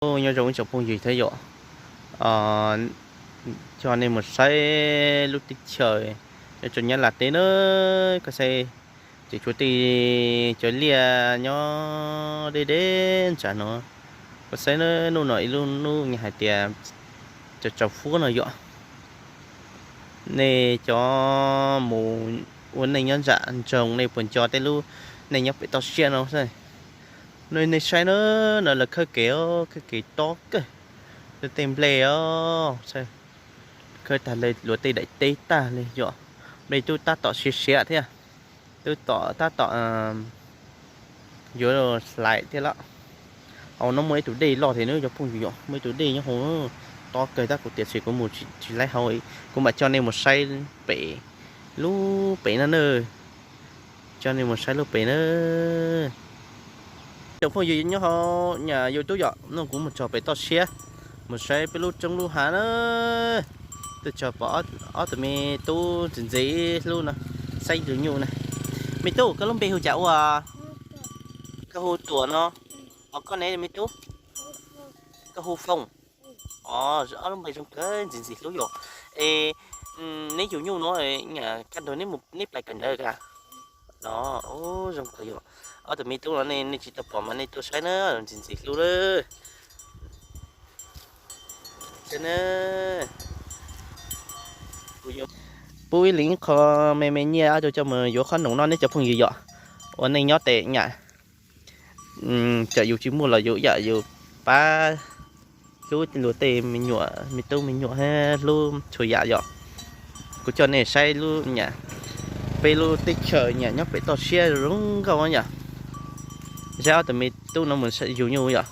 Nyob zoo ib tsoom phooj ywg thiab yom, coj nej mus saib lub teb chaws nyob rau Nyab Laj teb na. Koj saib, ces tshuav tej cov liaj nyob deb deb ntsag no. Koj saib na, hnub no ib lub hnub hais tias tsaus tsaus fuab no yom. Nej cov mus ua neej nyob nram nroog nej puas nco tej lub neej nyob pem toj siab no? Nej saib na, no lawv khawb kev, khawb kev tob kawg, tej nplej os, khawb tag li luag tej daim teb tag li yom. Nplej twb tab tom siav siav thiab, twb tom tab tom yuav hlais thiab lawm. Hauv no muaj ib tug dej loj thiab nawb cov phooj ywg yom, muaj ib tug dej nyob hauv, tob kawg tab kuv tiam sis kuv mus tsis laib hauv, kuv mam coj nej mus saib pem, lub pem no na. Coj nej mus saib lub pem na. Cov phooj ywg nyob hauv YouTube yom, no kuv mus txog pem toj siab, mus saib peb lub roob lub hav na. Twb txog pom ob tug me tub ntxim ntxim hlub no, saib tus nyuj na. Me tub, koj lub npe hu cas ua? Koj hu Tuam no. Ho koj ne me tub? Koj hu Foom. Ob lub npe zoo kawg, ntxim ntxim hlub yom. Es neb yug nyuj no, kaj ntug neb pais kawm ntawv ka? No, zoo kawg yom. Ob tug me tub no nej tsis tau pom mas nej tuaj saib na, ntxim ntxim hlub lawm. Pub ib leeg ib qho me me nyiaj coj mus yuav qhob noom noj neb cov phooj ywg yom. Ua neej nyob tes nyam, txawm yus tsis muaj los yus yam yus pab hlub luag tej me nyuam, me tub me nyuam, hlub txhua yam yom. Kuv coj nej saib lub nyam, peb lub teb chaws nyam nyob pem toj siab zoo nkauj yom. Saib ob tug me tub no mus yug nyuj yom.